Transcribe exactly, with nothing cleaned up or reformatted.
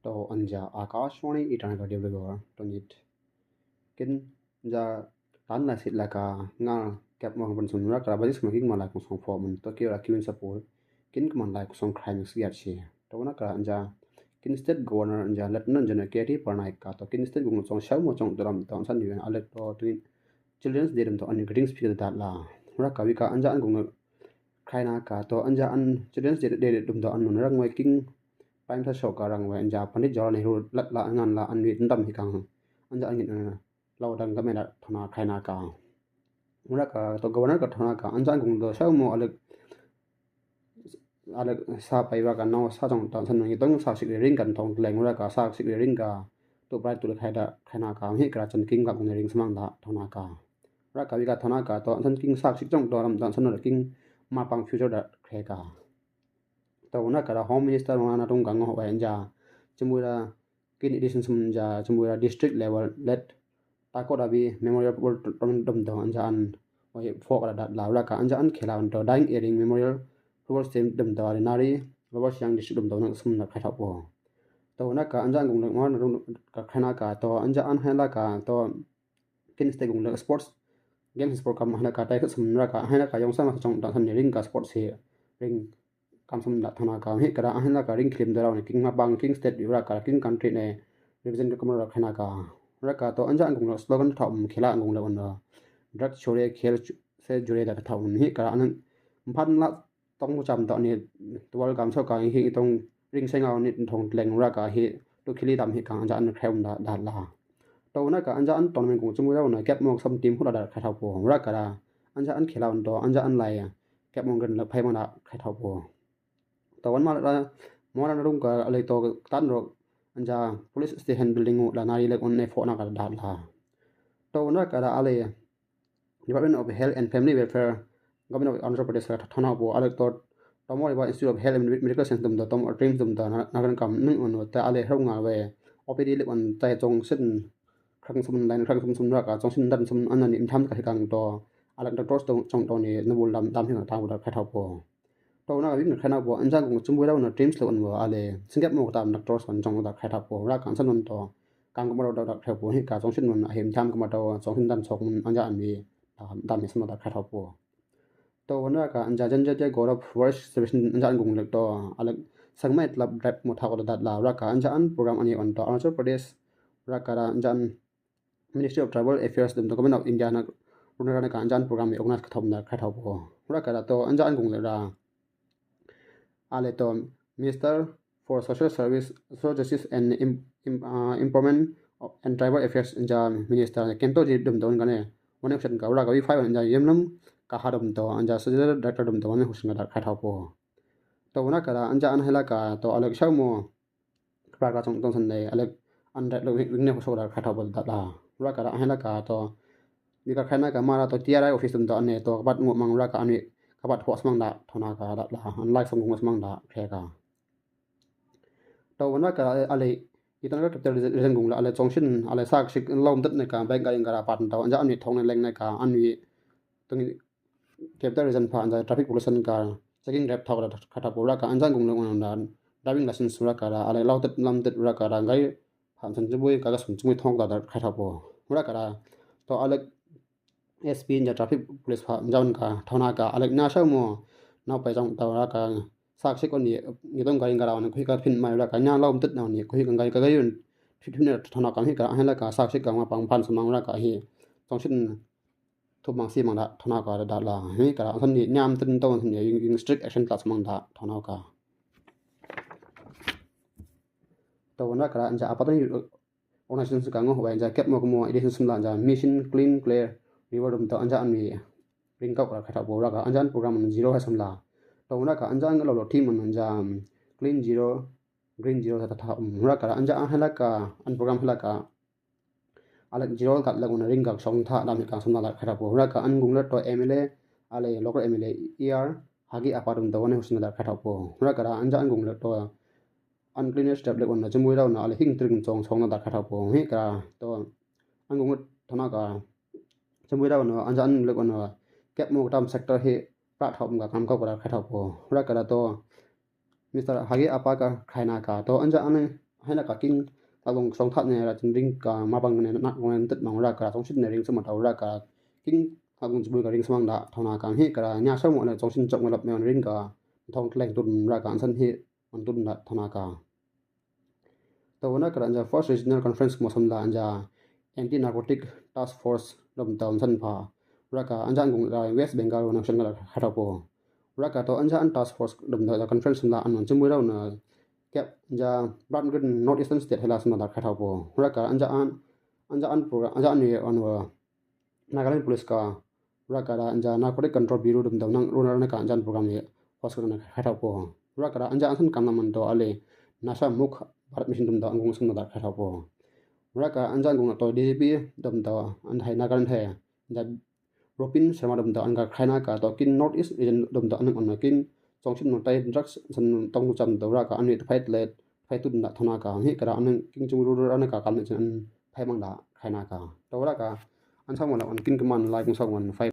To anja Akashvani Itanagar Dibrugarh to nyit. Kin anja tan la sit la ka nga kep mo ban sun ra ka ba dis ma king ma la kong song fo mun to kira kiwin sapul. Kin ka man la kong song crime siat shi. To na ka anja kin state governor anja Lieutenant General K T Parnaik ka to kin state gung song shau mo chong duram to san yuan alek to twin Children's Day dum to an greetings speech da la. Ra ka wi ka anja an gung Khaina ka to anja an Children's Day dum to an nun rang wai king prime sa show ka rang wai anja Pandit Jawaharlal Nehru lat la ngan la an wi ndam hi kang anja an ngin lau dang ka mena thona khaina ka. Ra ka to governor ka thona ka anja an gung do shau mo alek alek sa pai ra ka no sa jong ta san ngi tong sa sik ring kan thong leng ra ka sa sik ring ka tu pai tu le khai da khaina ka hi kra chan king ka gung ring samang da thona ka. Ra ka wi ka thona ka to san king sa sik jong to ram dan san no king ma pang future da khe ka. To na ka da Home Minister ma na tung ka ngo wa ja chimui da kin edition sum ja chimui da district level let ta ko da bi Memorial Football Tournament dum do anja an wa fo ka da la ra ka anja an khela to Dying Earring Memorial Football Stadium dum do ari nari Lower Siang District dum do na sum na kha tha po. To na ka anja an gung ma na tung ka khana ka to anja an hai la ka to kin state gung le sports games sport kam hai la ka tai sum ra ka hai la ka yong sa ma chong da san ring ka sports hi ring kam sum da thana ka hi kara ahin la ka ring klim da raw ni king ma bang king state ra ka king country ne represent ka kamara khana ka. Ra ka to anja gung la slogan tha um khela gung la un da drug chore khel se jure da tha um hi kara an phan la tong mu cham da ni tual kam so ka hi tong ring se ngau ni thong leng ra ka hi tu khili dam hi ka anja an khrem da da la. To na ka anja an tournament gung chimui ra na kep mo sam team hu da da kha tha po ra ka ra anja an khela un to anja an lai kep mong rin la phai mana khai thau po. To wan ma la mo na rung ka alai to tan ro anja police station building u la nari lek un ne fo na ka da la. To wan ka da alai Department of Health and Family Welfare, Government of Arunachal Pradesh ka thona po alai to tomo riba Institute of Health and Medical Science dum da tomo dreams dum da na kan kam nung un ta alai rung nga we O P D lek un tai chong sin khang sum line khang sum sum ra ka chong sin dan sum an ni tham ka kang to alak doctors to chong to ni na bul dam dam hin ta da khai thau po. To na wik na khana po an jang kong chum wira na dreams lo an wa ale singap mo tam doctors kan chong da khai thau po ra kan san non to kang ko ma da khai thau po hi ka chong sin non a him tham ko ma da chong sin dan sok mun an ja an wi dam dam hi san da khai thau po. To wan ra ka anja Janjatia Gaurav Varsh Celebration anja an gung lek to alek sangmai tlap drap mo thak da dat la ra ka anja an program ani on to Arunachal Pradesh ra ka ra anja an Ministry of Tribal Affairs dum to Government of India na runa ra ka anja an program mi organize ka thom da khai thau po ra ka ra to anja an gung lek ra ale to Minister for Social Service, Social Justice and Em- Em- ah, Empowerment and Tribal Affairs anja Minister Kento ji dum to gane wane hushan ka ra ka wi five anja yemlum ka ha dum to anja Social Director dum to wane hushan ka da khai thau po. To wana ka da anja an hela ka to alek shau mo pra ka chong tong san ne alek an da lo ring ne hushan da khai thau po da la ra ka da an hela ka to ni ka khai na ka mara to T R I office dum to an ne to kapat ngo mang ra ka an wi kapat ho smang da thona ka da la an lai sang ngo smang da khe ka. To wan ra ka ale Itanagar capital region gung la ale chong sin ale sak sik lom dat ne ka bank ka ring ka ra pat to anja an wi thong ne leng ne ka an wi tung capital region pha anja traffic pollution ka checking rep thok da kha thau po ra ka anja gung le un da driving license ra ka ra ale lau dat lam dat ra ka ra ngai pha san chibui ka ka sun chibui thong da kha thau po ra ka ra to ale S P anja traffic police pha anja un ka thona ka alek na shau mo nau pai jong tau ra ka sak sik on ni ni tong ka ring ka ra on kuhi ka phin mai ra ka nya lom tit na on ni kuhi ka ngai ka ga yun thit thit ne thona ka hi ka ra hen la ka sak sik ka ma pang phan samang ra ka hi tong sin thu mang si mang da thona ka da la hi ka ra san ni nyam tin tong san ni yung yung strict action tla samang da thona ka. To wan ra ka ra anja apa tong organization ka ngo wa anja kep mo mo edition sum la anja Mission Clean Clear River dum to anja an mi ring kau ka kha thau po ra ka anja an program an zero ha sum la. To ra ka anja an lo lo team an anja Clean Zero Green Zero ta ta um ra ka anja an hela ka an program hela ka alek zero ka la un ring ka song tha dam ka sum la kha thau po ra ka an gung la to M L A ale local M L A E R Hagi apa dum to wane husna da kha thau po ra ka anja an gung la to uncleanliness dap lek wan na chimui rau na ale hing tring chong chong na da kha thau po hi ka to an gung thona ka chimui rau na anja an lek wan na kep mo tam sector hi pra thau ka kam ka da kha thau po ra ka to Mister Hagi apa ka khai na ka to anja an Hena ka king lalung song that ne ra chin ring ka mabang ne na kong ne tet mang ra ka song sit ne ring sama tau ra ka king lalung chibu ka ring samang da thona ka hi ka ra nya sa mo ne song sin chok ngalap me ring ka thong tleng tun ra ka ansan hi on tun da thona ka. Tau na ka ra anja First Regional Conference mo sam la anja Anti Narcotic Task Force dom tau san pha ra ka anja ngung ra West Bengal na shan ngal khatau po. Ra ka tau anja an task force dom tau conference la an wan chimu ra na kep anja Bradgate North Eastern State hela sama da khatau po. Ra ka anja an anja an program anja an ye an wa Nagaland Police ka ra ka ra anja Narcotic Control Bureau dom tau nang runa ra ka anja an program ye host ka na khatau po. Ra ka ra anja an san kam na man to ale Nasha Mukt Bharat Mission dom tau an kung sama da khatau po. Ra ka anja an kung na to D G P dom tau an hai Nagaland hai anja Rupin Sharma dom tau an ka khai na ka to kin North East region dom tau an ang on na kin song sin no tai drugs san tong cham tau ra ka an ye to fight let fight tu na thona ka hi ka ra an king chung ru ra na ka kam ne chin an phai mang da khai na ka. Tau ra ka an sa wan an kin kaman lai kung sa wan fight.